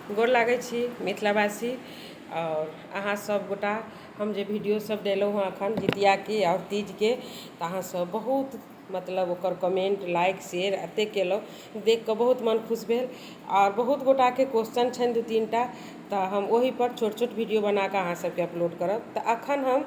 गोर लागै छी मिथिलावासी आओर अहाँ सब गोटा। हम जे वीडियो सब देलहुँ हँ अखन जितियाके आओर तीजके, तऽ अहाँ सब बहुत मतलब ओकर कमेन्ट, लाइक, शेयर एतेक केलहुँ, देख कऽ बहुत मन खुश भेल। आओर बहुत गोटाके क्वेश्चन छनि 2-3 टा, तऽ हम ओहिपर छोट छोट वीडियो बना कऽ अहाँ सबके अपलोड करब। तऽ अखन हम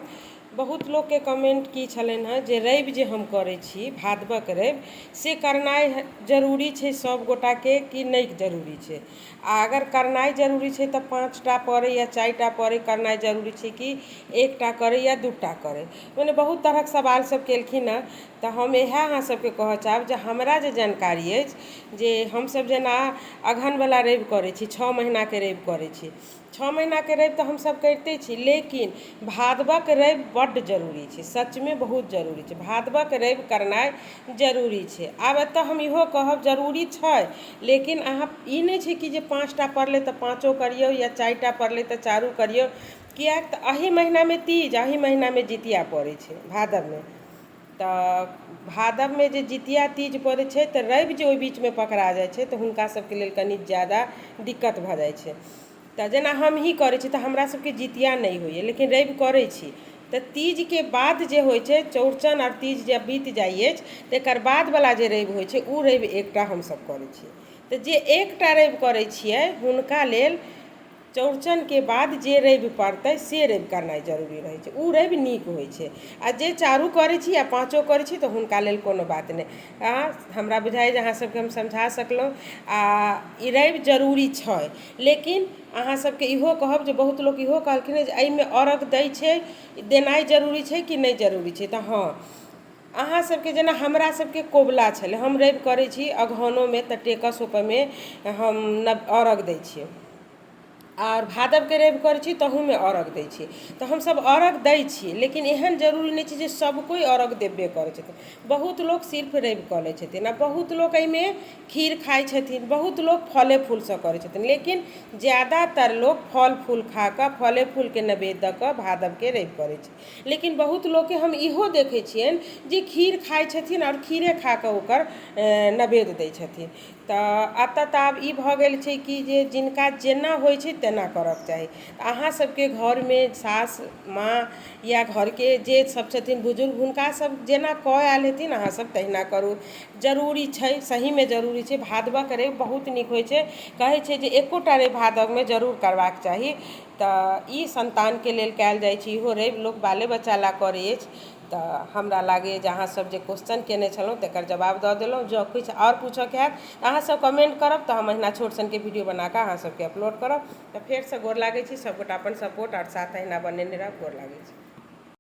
बहुत लोकके कमेन्ट की छलनि हँ जे रवि जे हम करै छी भादवक रवि, से करनाइ जरूरी छै सब गोटाके कि नहि जरूरी छै? आ अगर करनाइ जरूरी छै तऽ 5टा पड़ै या 4टा पड़ै, करनाइ जरूरी छै कि 1टा करै या 2टा करै? मने बहुत तरहक सवाल सब केलखिन हँ। तऽ हम इएह अहाँ सबके कहऽ चाहब जे हमरा जे जानकारी अछि जे हमसब जेना अगहनवला रवि करै छी, 6 महीनाके रवि करै छी, 6 महीनाके रवि तऽ हमसब करिते छी, लेकिन भादवक रवि बड्ड जरूरी छै, सचमे बहुत जरूरी छै, भादवक रवि करनाइ जरूरी छै। आब एतऽ हम इहो कहब जरूरी छै, लेकिन अहाँ ई नहि छै कि जे 5टा पड़लै तऽ 5 करियौ या 4टा पड़लै तऽ 4 करियौ, किएक तऽ एहि महीनामे तीज, एहि महीनामे जितिया पड़ै छै भादवमे। तऽ भादवमे जे जितिया तीज पड़ै छै तऽ रवि जे ओहि बीचमे पकड़ा जाइ छै तऽ हुनका सबके लेल कनि ज्यादा दिक्कत भऽ जाइ छै। तऽ जेना हमही करै छी तऽ हमरा सबके जितिया नहि होइए, लेकिन रवि करै छी। तऽ तीजके बाद जे होइ छै चौड़चन आओर तीज जे बीत जाइ अछि तकर बादवला जे रवि होइ छै ओ रवि एकटा हमसब करै छी। तऽ जे एकटा रवि करै छियै हुनका लेल चौड़चनके बाद जे रवि पड़तै से रवि करनाइ जरूरी रहै छै, ओ रवि नीक होइ छै। आ जे 4 करै छी आ 5 करै छी तऽ हुनका लेल कोनो बात नहि। हमरा बुझाइए जे अहाँ सबके हम समझा सकलहुँ। आ ई रवि जरूरी छै, लेकिन अहाँ सबके इहो कहब जे बहुत लोक इहो कहलखिन जे एहिमे अर्घ दै छै, देनाइ जरूरी छै कि नहि जरूरी छै? तऽ हँ, अहाँ सबके जेना हमरा सबके कोबला छलै, हम रवि करै छी अगहनोमे तऽ टेकस ओहिमे हम अर्घ दै छियै, आओर भादवके रवि करै छी तहूमे अर्घ दै छी। तऽ हमसब अर्घ दै छी, लेकिन एहन जरूरी नहि छै जे सब कोइ अर्घ देबे करै छथिन। बहुत लोक सिर्फ रवि कऽ लै छथिन, आ बहुत लोक एहिमे खीर खाइ छथिन, बहुत लोक फले फूलसँ करै छथिन, लेकिन ज्यादातर लोक फल फूल खा कऽ फले फूलके नैवेद्य दऽ कऽ भादवके रवि करै छै। लेकिन बहुत लोकके हम इहो देखै छियनि जे खीर खाइ छथिन आओर खीरे खा कऽ ओकर नैवेद्य दै छथिन। तऽ एतऽ तऽ आब ई भऽ गेल छै कि जे जिनका जेना होइ छै तेना करऽके चाही। तऽ अहाँ सबके घरमे सास माँ या घरके जे सब छथिन बुजुर्ग, हुनका सब जेना कऽ आयल हेथिन अहाँ सब तहिना करू। जरूरी छै, सहीमे जरूरी छै। भादवक रवि बहुत नीक होइ छै, कहै छै जे एकोटा रवि भादवमे जरूर करबाक चाही। तऽ ई सन्तानके लेल कयल जाइ छै, इहो रवि लोक बाले बच्चा लए करै अछि। तऽ हमरा लागैए जे अहाँ सब जे क्वेश्चन केने छलहुँ तकर जवाब दऽ देलहुँ। जँ किछु आओर पूछऽके हैत तऽ अहाँ सब कमेन्ट करब, तऽ हम अहिना छोट सनके वीडियो बना कऽ अहाँ सबके अपलोड करब। तऽ फेरसँ गोर लागै छी, सबगोटा अपन सपोर्ट आओर साथ अहिना बनेने रहब। गोर लागै छी।